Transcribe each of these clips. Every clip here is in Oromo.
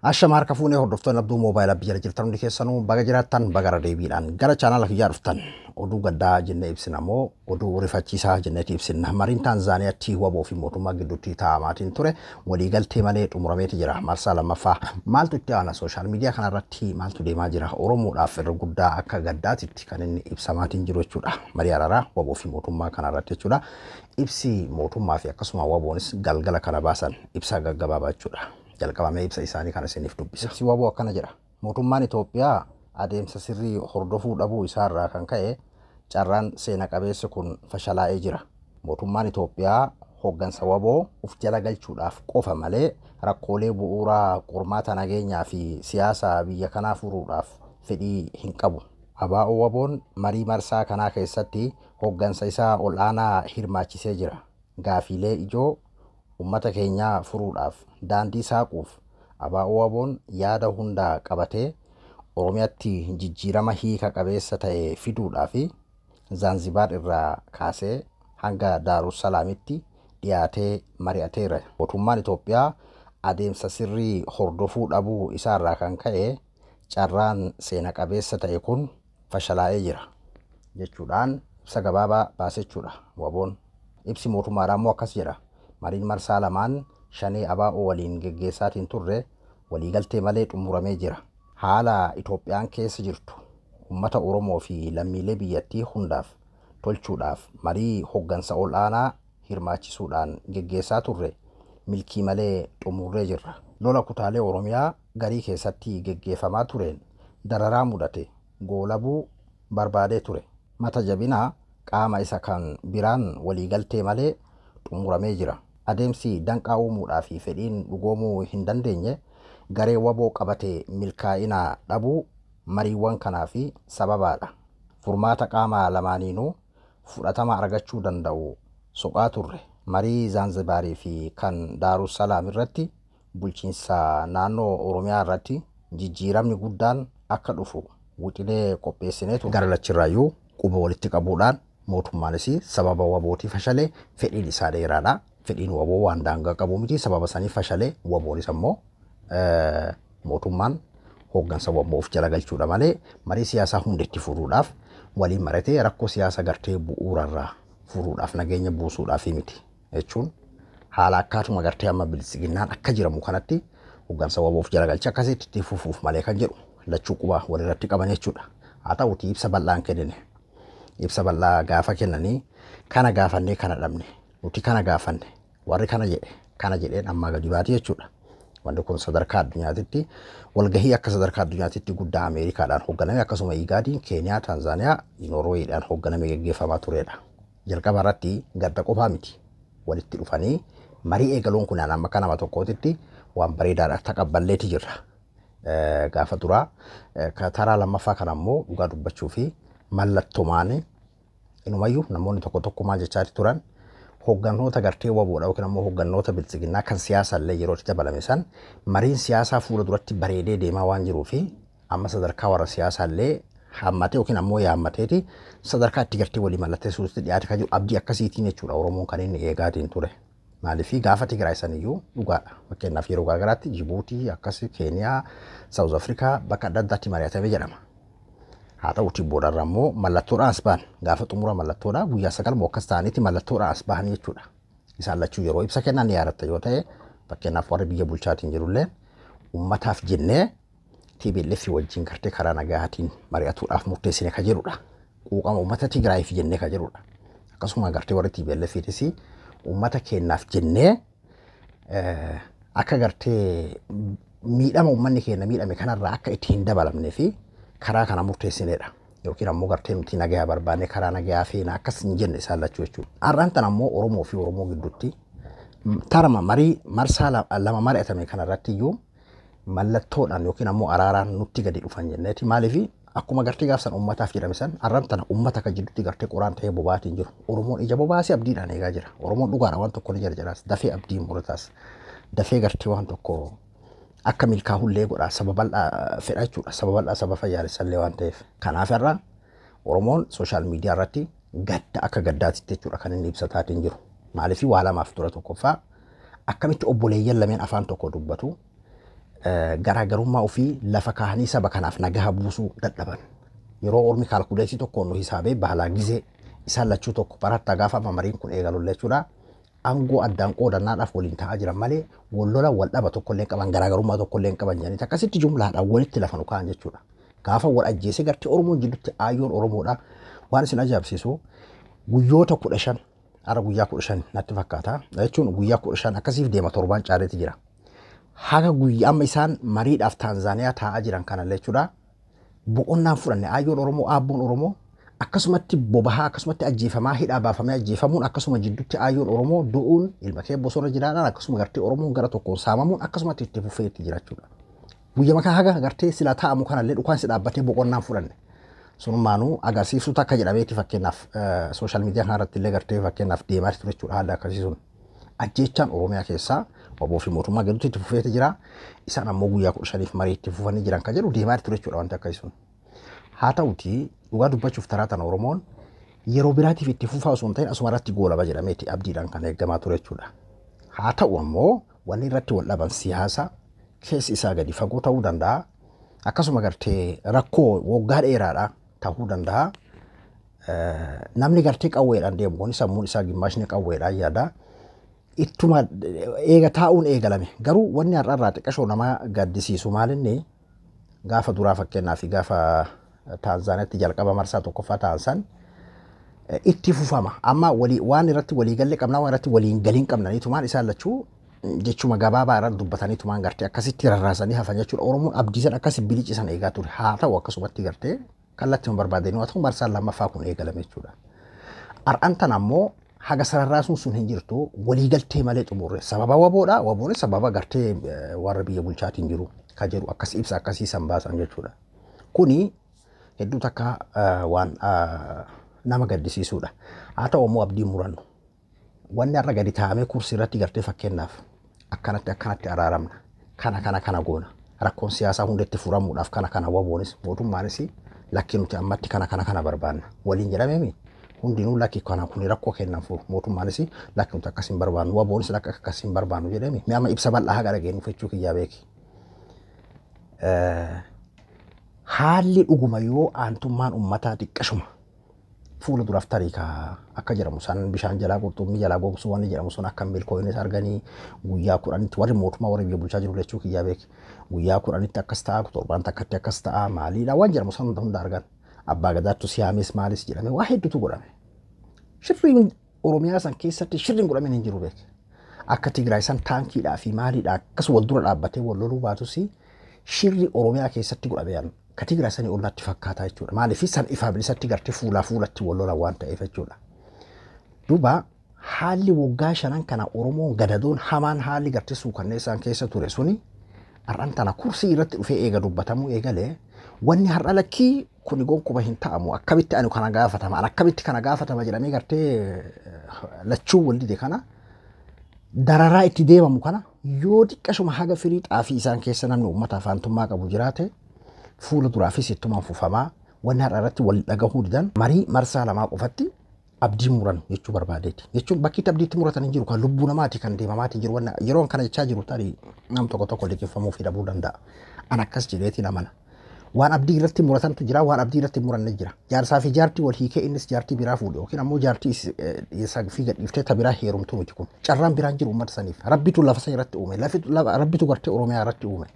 Ashama harka fuunee hordoftoonni Abduu Moobaayil Abbi jala jirtan hundi keessanuu baga jiraattan baga irra deebiidhaan gara chaanaala kiyyaa dhuftan. Oduu gaddaa jennee ibsina moo oduu rifachiisaa jenneeti ibsina. Mariin Taanzaaniyaatti waboo fi mootummaa gidduutti taa'amaatiin ture waliigaltee malee xumurameeti jira. Marsaa lammaffaa maaltu itti aana? Sooshaal miidiyaa kanarratti maaltu deemaa jira? Oromoodhaaf irra guddaa akka gaddaatitti kan inni ibsamaatiin jiru jechuudha. Marii araaraa waboo fi mootummaa kanarratti jechuudha. Ibsi mootummaa fi akkasuma waboonis galgala kana baasan ibsa gaggabaabaa jechuudha. Jalqabamee ibsa isaanii kana isiniif dubbisa. Ibsi waboo akkana jedha. Mootummaan Itoophiyaa adeemsa sirrii hordofuu dhabuu isaarraa kan ka'e carraan seena qabeessi kun fashalaa'ee jira. Mootummaan Itoophiyaa hooggansa waboo uf jala galchuudhaaf qofa malee rakkoolee bu'uuraa qormaata nageenyaa fi siyaasa biyya kanaa furuudhaaf fedhii hin qabu. ABO waboon marii marsaa kanaa keessatti hooggansa isaa ol'aanaa hirmaachisee jira. Gaafiilee ijoo uummata keenyaa furuudhaaf daandii saaquuf ABO waboon yaada hundaa qabatee Oromiyaatti jijjiirama hiika qabeessa ta'e fiduudhaaf Zaanzibaar irraa kaasee hanga Daarussalaamitti dhiyaatee mari'ateera. Mootummaan Itoophiyaa adeemsa sirrii hordofuu dhabuu isaarraa kan ka'e carraan seena qabeessa ta'e kun fashalaa'ee jira jechuudhaan ibsa gabaabaa baase jechuudha waboon. Ibsi mootummaadhaa immoo akkas jedha. Mariin marsaa lamaan shanee ABO waliin geggeessaatiin turre waliigaltee malee xumuramee jira. Haala Itoophiyaan keessa jirtu uummata Oromoo fi lammiilee biyyattii hundaaf tolchuudhaaf marii hooggansa ol'aanaa hirmaachisuudhaan geggeessaa turre milkii malee xumurree jirra. Lola kutaalee Oromiyaa garii keessatti geggeeffamaa tureen dararaa mudate goolabuu barbaadee ture. Mata jabinaa qaama isa kan biraan waliigaltee malee xumuramee jira. Adeemsi danqaa uumuudhaa fi fedhiin dhugoomuu hin dandeenye garee waboo qabate milkaa'ina dhabuu mariiwwan kanaa fi sababaadha. Furmaata qaama lamaaniinuu fudhatama argachuu danda'u soqaa turre. Marii Zaanzibaarii fi kan Daarussalaam irratti bulchiinsa naannoo Oromiyaa irratti jijjiiramni guddaan akka dhufu wixinee qopheessinee turre. Gara lachirraayyuu quba walitti qabuudhaan mootummaanis sababa wabootii fashalee fedhiin isaa dheeraadha. Fedhiin waboo waan daangaa qabu miti, sababa sanii fashalee waboonis ammoo mootummaan hooggansa waboo of jala galchuudha malee marii siyaasaa hunda itti furuudhaaf waliin maratee rakkoo siyaasa gartee bu'uurarraa furuudhaaf nageenya buusuudhaaf miti jechuun haala akkaatuma gartee amma bilisiginnaan akka jiramu kanatti hooggansa waboo of jala galchee akkasitti itti fufuuf malee kan jedhu lachuu quba walirratti qaban jechuudha. Haa ta'uutii ibsa bal'aan kennine. Ibsa bal'aa gaafa kennanii kana gaafannee kana dhabne, nuti kana gaafanne, warri kana jedhe kana jedheen ammaa gadi baati jechuudha. Wanti kun sadarkaa addunyaatitti walgahii akka sadarkaa addunyaatitti guddaa Ameerikaadhaan hoogganame akkasuma Igaadiin, Keeniyaa, Taanzaaniyaa, Noorweeyiidhaan hoogganame geggeeffamaa turedha. Jalqaba irratti gadda qofaa miti walitti dhufanii marii eegaluun kun amma akka nama tokkootitti waan bareedaadha, taqabballeeti jirra. Gaafa duraa taraa lammaffaa kana ammoo dhugaa dubbachuu fi mallattomaan inumayyuu namoonni tokko tokko maal jechaati turan, hooggantoota gartee waboodha yookiin ammoo hooggantoota bilisiginnaa kan siyaasallee yeroo itti dabalame san mariin siyaasaa fuula duratti bareedee deemaa waan jiruu fi amma sadarkaa warra siyaasaallee haammatee yookiin ammoo yaammateeti sadarkaa itti gartee walii mallatteessuutti dhiyaate kan jiru abdii akkasiitiin jechuudha Oromoon kan inni eegaatiin ture. Maaliif gaafa Tigraay saniyyuu dhugaadha. Fakkeenyaaf yeroo garaagaraatti Jibuutii, akkasii Keeniyaa, Saawuz Afrikaa bakka adda addaatti mari'atame jedhama. Haa ta'uutii boodarra immoo mallattoodhaan as bahan, gaafa xumura mallattoodhaa guyyaa 9 moo akkas ta'anitti mallattoodhaan as bahan jechuudha. Isaan lachuu yeroo ibsa kennan ni yaadatta yoo ta'e, fakkeenyaaf warri biyya bulchaatiin jirullee uummataaf jennee TPLF wajjin gartee karaa nagaatiin mari'atuudhaaf murteessine ka jedhudha. Quuqama uummata Tigraayiif jennee ka jedhudha. Akkasuma gartee warri TPLFiitis uummata keenyaaf jennee akka gartee miidhama uummanni keenya miidhame kanarraa akka itti hin dabalamnee fi karaa kana murteessinedha. Yookiin ammoo gartee nuti nagayaa barbaanne karaa nagayaa feena akkas hin jenne isaan lachuu jechuudha. Har'aan tan ammoo Oromoo fi Oromoo gidduutti tarama marii marsaa lama mari'atame kanarratti iyyuu mallattoodhaan yookiin ammoo araaraan nutti gadi dhufan jenneeti. Maaliif akkuma gartee gaafsan uummataaf jedhame san har'aan tana uummata kan jidduutti gartee qoraan ta'ee bobaatiin jiru. Oromoon ija bobaasee abdiidhaan eegaa jira. Oromoon dhugaadha waan tokko ni jarjaraas, dafee abdii murataas, dafee gartee waan tokko akka milkaa'ullee godha, saba bal'aa fedha jechuudha. Saba bal'aa saba fayyaalessallee waan ta'eef. Kanaaf irra Oromoon sooshaal miidiyaa irratti gadda akka gaddaatitti jechuudha kan inni ibsataatiin jiru. Maaliif waa lamaaf dura tokkoffaa akkamitti obboleeyyan lameen afaan tokko dubbatu Garaagarummaa ofii lafa kaahanii saba kanaaf nagaha buusuu dadhaban. Yeroo ormi calculate tokkoon nu hisaabee baalaa gizee isaan lachuu tokko barattaa gaafa amma mariin kun eegalu jechuudha. Aangoo addaan qoodannaadhaaf waliin ta'aa jiran malee wal lola wal dhaba tokkollee qaban, garaagarummaa tokkollee qaban jedhanii akkasitti jumlaadhaan walitti lafa nu kaa'an jechuudha. Gaafa wal ajjeesee gartee Oromoon jidduutti aayyoon Oromoodha. Waan isin ajaa'ibsiisu, guyyoota 15, har'a guyyaa 15 natti fakkaata, jechuun guyyaa 15 akkasiif deema, torbaan caaleeti jira. Haga guyyaa amma isaan mariidhaaf Taanzaaniyaa taa'aa jiran kanallee jechuudha. Boqonnaan fudhanne aayyoon Oromoo, aabboon Oromoo akkasumatti bobahaa, akkasumatti ajjeefamaa, hidhaa baafamee ajjeefamuun, akkasuma jidduutti aayyoon Oromoo du'uun, ilma kee bosona jiraadhaan, akkasuma gartee Oromoon gara tokkoon saamamuun akkasumatti itti fufee itti jira jechuudha. Guyyaa makaa haga gartee silaa taa'amu kanallee dhukaan si dhaabbatee boqonnaan fudhanne. Sunummaanuu agarsiiftuu takka jedhameeti fakkeenyaaf social media kanarratti illee gartee fakkeenyaaf deemaa ture jechuudha haalli akkasii sun. Ajjeechaan Oromiyaa keessaa WBO fi mootummaa gidduutti itti fufeeti jira. Isaan ammoo guyyaa 15f marii itti fufanii jiran kan jedhu deemaa ture jechuudha wanti akkasii sun. Haa ta'uti, dhugaa dubbachuuf taraa tana Oromoon yeroo biraatiif itti fufaa osoo hin ta'in asuma irratti goolaba jedhameeti abdiidhaan kan eeggamaa ture jechuudha. Haa ta'u ammoo wanni irratti wal dhaban siyaasa keessi isaa gadi fagoo ta'uu danda'a. Akkasuma gartee rakkoo waggaa dheeraadha ta'uu danda'a. Namni gartee qawweedhaan deemu kun sammuun isaa gimmaashni qawweedhaan yaada. Ittuma eega taa'uun eegalame. Garuu wanni har'arraa xiqqashoo nama gaddisiisu maalinni, gaafa duraa fakkeenyaaf gaafa Taanzaaniyaatti jalqaba marsaa tokkoffaa ta'an san itti fufama. Amma waan irratti waliigallee qabnaa, waan irratti waliin galiin qabnaniitumaan isaan lachuu jechuma gabaabaa irratti dubbataniitumaan gartee akkasitti rarraasanii hafan jechuudha. Oromoon abdiisan akkasi bilicisan eegaa ture. Haa ta'u, akkasumatti gartee kallattii barbaadanii haa ta'u, marsaan lammaffaa kun eegalame jechuudha. Har'aan tan ammoo haga sararraasuun sun hin jirtu, waliigaltee malee xumurre. Sababa WBOdha. WBOnis sababa gartee warra biyya bulchaatiin jiru ka jedhu akkas ibsa akkasii san baasan jechuudha. Kuni hedduu takka waan nama gaddisiisudha. Haa ta'u ammoo abdii murannu. Wanni har'a gadi taa'amee kursii irratti gartee fakkeenyaaf akkanatti akkanatti araaramna. Kana kana kana goona. Rakkoon siyaasaa hundatti furamuudhaaf kana kana, WBOnis mootummaanis lakki nuti ammatti kana kana kana barbaanna. Waliin jedhameemi. Hundinuu lakki kana kuni rakkoo kennan furu. Mootummaanis lakki nuti akkas hin barbaannu. WBOnis lakki akkas hin barbaannu jedhame. Mi amma ibsa bal'aa haga dhageenyu fechuu kiyyaa beeki. Haalli dhuguma yoo aantummaan uummataa xiqqashuma fuula duraaf tarii akka jedhamu san bishaan jalaa qurxummii jalaa gogsuu wanni jedhamu sun akka milkoo'inis arganii guyyaa 10tti warri mootummaa, warri biyya bulchaa jiru jechuu kiyyaa beeki, guyyaa 10tti akkas ta'a, torbaan takkatti akkas ta'a, maaliidha waan jedhamu san hunda argan, abbaa gadaattu siyaames maalis jedhame, waa hedduutu godhame. Shirriin Oromiyaa san keessatti shirriin godhameen hin jiru beeki. Akka Tigraay san taankiidhaa fi maaliidhaa akkas wal dura dhaabbatee wal loluu baatus, shirri Oromiyaa keessatti godhame ka Tigraay sanii ol natti fakkaataa jechuudha. Maaliif san ifaa bilisatti gartee fuulaa fuulatti wal lolan waan ta'eef jechuudha. Duuba haalli waggaa shanan kana Oromoon gadadoon hamaan haalli gartee suukanneessaan keessa ture suni har'aan tana kursii irratti dhufee eega dubbatamuu eegalee, wanni har'a lakkii kuni gonkumaa hin ta'amu, akkamitti ani kana gaafatama, ani akkamitti kana gaafatama jedhamee gartee lachuu wal dide kana dararaa itti deemamu kana, yoo xiqqashuma haga firii xaafii isaan keessa namni uummata afaantummaa qabu jiraate, fuula duraafis ittumaan fufamaa. Wanni har'a irratti wal dhagahuu didan marii marsaa lamaa qofatti abdii muran jechuu barbaadeeti. Jechuun bakki itti abdiitti muratan hin jiru, kan lubbuu namaati kan deemamaati jiru. Wanna yeroo kana jechaa jiru tarii nam tokko tokko liqeeffamuu fi dhabuu danda'a. An akkas jedheetiin amana. Waan abdii irratti muratantu jira, waan abdii irratti muranne jira. Jaarsaa fi jaartii wal hiikee innis jaartii biraa fuudhe yookiin ammoo jaartii isaa fi gadhiiftee ta biraa heerumtuu miti kun. Carraan biraan jiru uummata saniif. Rabbitu lafa san irratti uume. Rabbitu gartee Oromiyaa irratti uume.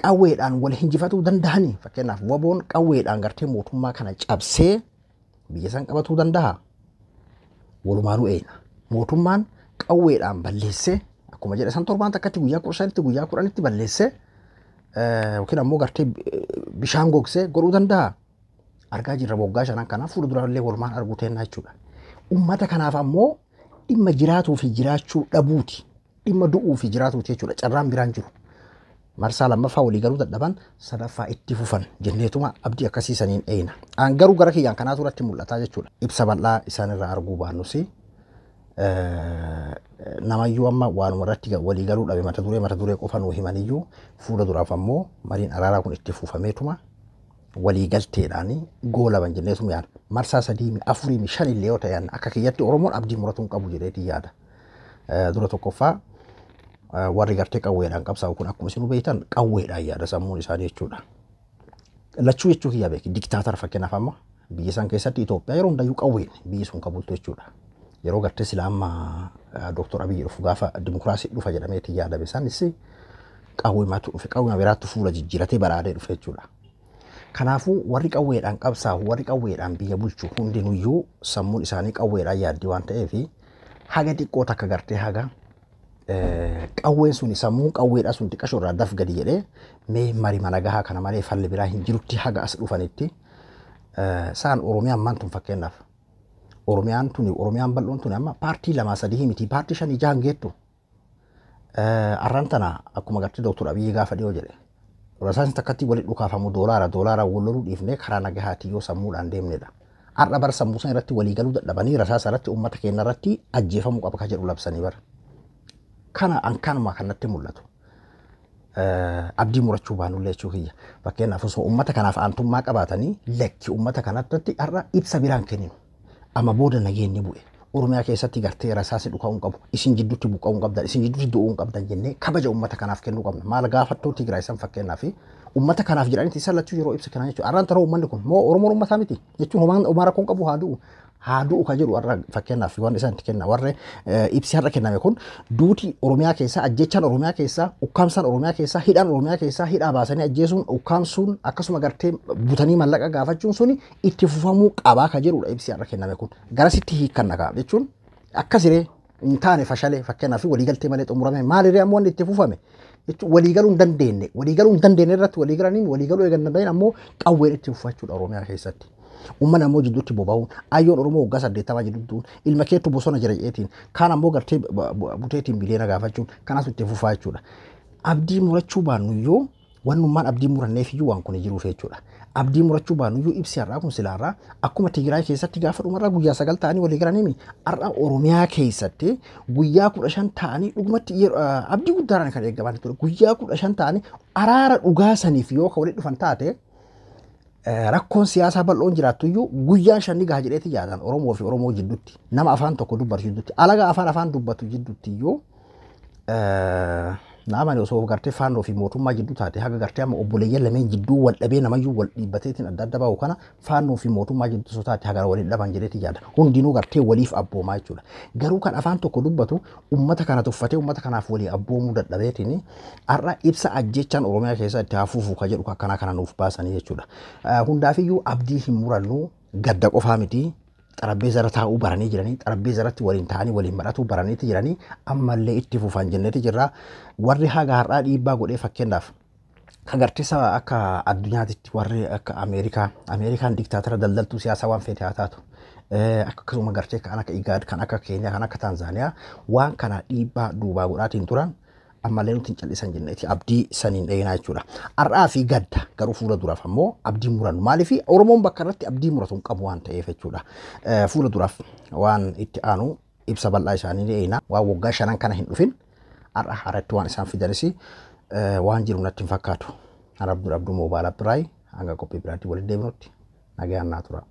Qawweedhaan wal hinjifatuu danda'anii, fakkeenyaaf WBOn qawweedhaan gartee mootummaa kana cabsee biyya san qabatuu danda'a. Walumaanuu eena. Mootummaan qawweedhaan balleessee akkuma jedhe san torbaan takkatti, guyyaa 15tti, guyyaa 10tti balleessee yookiin ammoo gartee bishaan gogsee godhuu danda'a. Argaa jirra waggaa shanan kana, fuula duraallee walumaan arguu teennaa jechuudha. Uummata kanaaf ammoo dhimma jiraatuu fi jiraachuu dhabuuti. Dhimma du'uu fi jiraatuuti jechuudha. Carraan biraan jiru. Marsaa lammaffaa walii galuu dadhaban, sadaffaa itti fufan jenneetuma abdii akkasiisaniin eeyna. An garuu gara kiyyaan kanaatu irratti mul'ataa jechuudha. Ibsa bal'aa isaan irraa arguu baannus, namayyuu amma waanuma irratti walii galuu dhabe mata duree qofa nuu himaniyyuu, fuula duraaf ammoo mariin araaraa kun itti fufameetuma walii galteedhaan goolaban jenneetuma yaada. Marsaa sadii, afurii, shan illee yoo ta'an akka kiyyatti Oromoon abdii muratuu hin qabu jedheetii yaada. Dura tokkoffaa Warri gartee qawweedhaan qabsaa'u kun akkuma isin beektan qawweedhaan yaada sammuun isaanii jechuudha. Lachuu jechuu kiyya beeki diktaatara fakkeenyaaf amma biyya isaan keessatti Itoophiyaa yeroo hundayyuu qawween biyyi sun qabultu jechuudha. Yeroo gartee sila amma Dooktor Abiyyi dhufu gaafa dimokiraasii dhufa jedhameeti yaadame sanis qawweemaatu dhufe qawweema biraatti fuula jijjiiratee badhaadhee dhufe jechuudha. Kanaafuu warri qawweedhaan qabsaa'u warri qawweedhaan biyya bulchu hundinuyyuu sammuun isaanii qawweedhaan yaaddi waan ta'eef haga xiqqoo takka gartee haga qawween sun sammuun qawweedhaa sun xiqqasho irraa daf gadi jedhee mee mari mana gahaa kana malee falli biraa hin jirutti haga as dhufanitti saan Oromiyaan maan tun fakkeenyaaf Oromiyaan tuni Oromiyaan bal'oon tuni amma paartii 2 3 miti paartii 5 6 geettu arran tana akkuma gartee Dooktor Abiyyi gaafa dhiyoo jedhe rasaasni takkatti walitti dhukaafamu doolaara wal loluu dhiifnee karaa nagahaatii yoo sammuudhaan deemnedha. Har'a bara sammuu sana irratti walii galuu dadhabanii rasaasa irratti uummata keenya irratti ajjeefamuu qaba ka jedhu labsanii bara. Kana ankanuma kanatti mul'atu. Abdii murachuu baanullee jechuu kiyya. Fakkeenyaaf osoo uummata kanaaf aantummaa qabaatanii lakki uummata kanatti har'a ibsa biraan kenninu. Amma booda nageenyi bu'e. Oromiyaa keessatti gartee rasaasni dhuka'uu hin qabu. Isin jidduutti buqqa'uu hin qabdan. Isin jidduutti du'uu hin qabdan jennee kabaja uummata kanaaf kennuu qabna. Maal gaafattoo Tigraay san fakkeenyaaf uummata kanaaf jedhaniiti isaan lachuu yeroo ibsa kennan jechuudha. Har'aan taroo uummanni kun moo Oromoon uummataa miti jechuun homaa rakkoon qabu haa du'u. Haa du'u ka jedhu har'a fakkeenyaaf waan isaan itti kenna warri ibsi har'a kenname kun duuti Oromiyaa keessaa ajjechaan Oromiyaa keessaa ukkaamsaan Oromiyaa keessaa hidhaan Oromiyaa keessaa hidhaa baasanii ajjeesuun ukkaamsuun akkasuma gartee butanii mallaqa gaafachuun suni itti fufamuu qabaa ka jedhudha ibsi har'a kenname kun garasitti hiikkanna kaa jechuun akkasiree hin taane fashalee fakkeenyaaf waliigaltee malee xumurame maaliree ammoo wanni itti fufame jechuun waliigaluu hin dandeenye waliigaluu hin dandeenye irratti waliigalanii waliigaluu eegan danda'in ammoo qawween itti fufachuudha Oromiyaa keessatti. Uummanni ammoo jidduutti boba'uun ayyoon Oromoo waggaa 80 jidduutti ilma keetu bosona jira jedheetiin kaan ammoo gartee buteetiin biliyoona gaafachuun kanas itti fufaa jechuudha. Abdii murachuu baannuyyuu wannummaan abdii muranneef iyyuu waan kun jiruuf jechuudha. Abdii murachuu baannuyyuu ibsi har'aa kun silaarraa akkuma Tigraay keessatti gaafa dhumarraa guyyaa 9 ta'anii walii galanii har'a Oromiyaa keessatti guyyaa 15 ta'anii dhugumatti abdii guddaadhaan kan eegaman ture. Guyyaa 15 ta'anii araara dhugaa saniif yoo ka walitti dhufan taate rakkoon siyaasaa bal'oon jiraattu iyyuu guyyaa 5 gaha jedheeti yaadan Oromoo fi Oromoo jidduutti nama afaan tokko dubbatu jidduutti alaga afaan dubbatu jidduutti iyyuu naamani osoo gartee faannoo fi mootummaa jidduu taate haga gartee amma obboleeyyan lameen jidduu wal dhabee namayyuu wal dhiibbateetiin adda adda bahu kana faannoo fi mootummaa jidduu osoo taate haga waliin dhaban jedheeti yaada. Hundinuu gartee waliif abboomaa jechuudha. Garuu kan afaan tokko dubbatu uummata kana tuffatee uummata kanaaf walii abboomuu dadhabeetiin har'a ibsa ajjechaan Oromiyaa keessa itti hafuufu ka jedhu akkanaa kana nuuf baasanii jechuudha. Hundaafiyyuu abdii hin murannu gadda qofaa miti. Xarapheeza irra taa'uu baranii jiranii xarapheeza irratti waliin taa'anii waliin madhatuu baraniiti jiranii ammallee itti fufan jenneeti jirra. Warri haga har'aa dhiibbaa godhee fakkeenyaaf kan gartee saba akka addunyaatitti warri akka Ameerikaa Ameerikaan diktaatara daldaltuu siyaasaa waan feete haa taatu. Akkasuma gartee kan akka Igaad kan akka Keeniyaa kan akka Taanzaaniyaa waan kana dhiibbaa duubaa godhaatiin turan ammallee nuti hin callisan jenneeti abdii saniin dhayinaa jechuudha. Har'aa fi gadda garuu fuula duraaf ammoo abdii murannu maaliif Oromoon bakka irratti abdii muratu hin qabu waan ta'eef jechuudha. Fuula duraaf waan itti aanu ibsa bal'aa isaanii dhayinaa waan waggaa 5 kana hin dhufin har'a haratti waan isaan fidanis waan jiru natti hin fakkaatu. Abdul Abduu Moobaayil Abduraay hanga qophii biraatti walitti deebinutti nagaan naa tura.